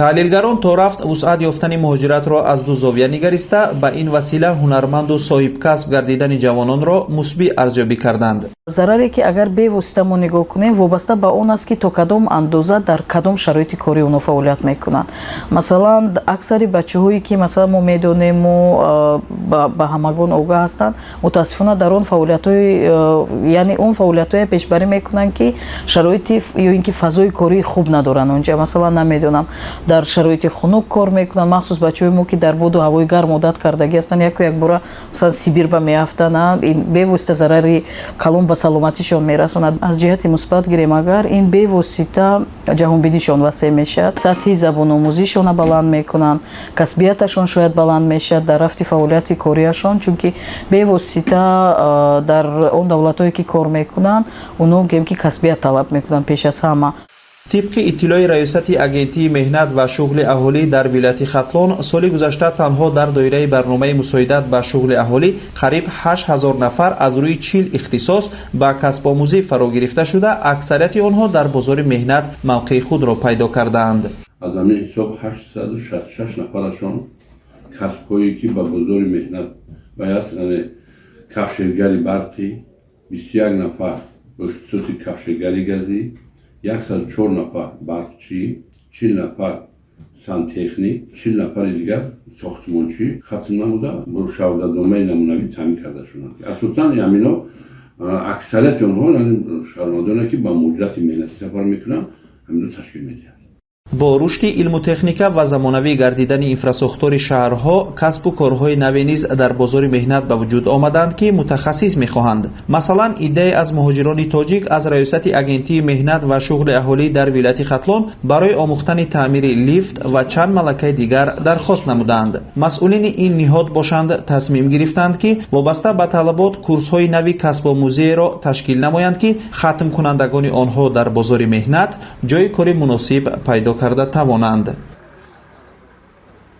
Таҳлилгарон то рафт вусъат ёфтани муҳоҷиратро аз ду зовия нигариста, ба ин васила ҳунарманду соҳибкасб гардидани ҷавононро мусбӣ арзёбӣ карданд. Зараре, ки агар бевосита мо нигоҳ кунем, вобаста ба он аст, ки то кадом андоза, дар кадом шароити корӣ онҳо фаъолият мекунанд. Масалан, аксари бачаҳое, ки, масалан, мо медонему ба ҳамагон огаҳ ҳастанд, мутаассифона, дар он фаъолиятҳои, яъне он фаъолиятҳое пешбарӣ мекунанд, ки шароити ё ин ки фазои кории хуб надоранд. Онҷа, масалан, намедонам, дар шароити хунук кор мекунанд. Махсус бачаҳои мо, ки дар боду ҳавои гарм одат кардагӣ ҳастанд, яку якбора, масалан, Сибир ба меафтанд, ин бевосита зарари калон ба саломатишон мерасонад. Аз ҷиҳати мусбат гирем агар, ин бевосита ҷаҳонбинишон васеъ мешавад, сатҳи забономӯзишона баланд мекунанд, касбияташон шояд баланд мешавад дар рафти фаъолияти кориашон, чунки бевосита дар он давлатҳое, ки кор мекунанд, онҳо, гӯем ки, касбият талаб мекунанд пеш аз ҳама. Тибқи иттилои Раёсати Агентии меҳнат ва шуғли аҳолӣ дар вилояти Хатлон, соли гузашта танҳо дар доираи барномаи мусоидат ба шуғли аҳолӣ қариб 8000 нафар аз рӯи 40 ихтисос ба касбомӯзӣ фаро гирифта шуда, аксарияти онҳо дар бозори меҳнат мавқеи худро пайдо кардаанд. Аз ҳамин ҳисоб 866 нафарашон касбҳое, ки ба бозори меҳнат бояд, яъне кафшергари барқӣ, 21 нафар бо ихтисоси кафшергари газӣ, 104 нафар барқчӣ, 40 нафар сантехник, 40 нафари дигар сохтмончӣ хатм намуда, бо шаҳодатномаи намунавӣ таъмин карда шуданд. Асосан ҳамино, аксарияти онҳо шаҳрвандоне, ки ба муҳоҷирати меҳнатӣ сафар мекунанд, ҳамино ташкил медиҳад. Бо рушди илму техника ва замонавӣ гардидани инфрасохтори шаҳрҳо, касбу корҳои наве низ дар бозори меҳнат ба вуҷуд омаданд, ки мутахассис мехоҳанд. Масалан, иддае аз муҳоҷирони тоҷик аз Раёсати Агентии меҳнат ва шуғли аҳолӣ дар вилояти Хатлон барои омӯхтани таъмири лифт ва чанд малакаи дигар дархост намуданд. Масъулини ин ниҳод бошанд, тасмим гирифтанд, ки вобаста ба талабот курсҳои нави касбомӯзиеро ташкил намоянд, ки хатмкунандагони онҳо дар бозори меҳнат ҷойи кори муносиб пайдо карда тавонанд.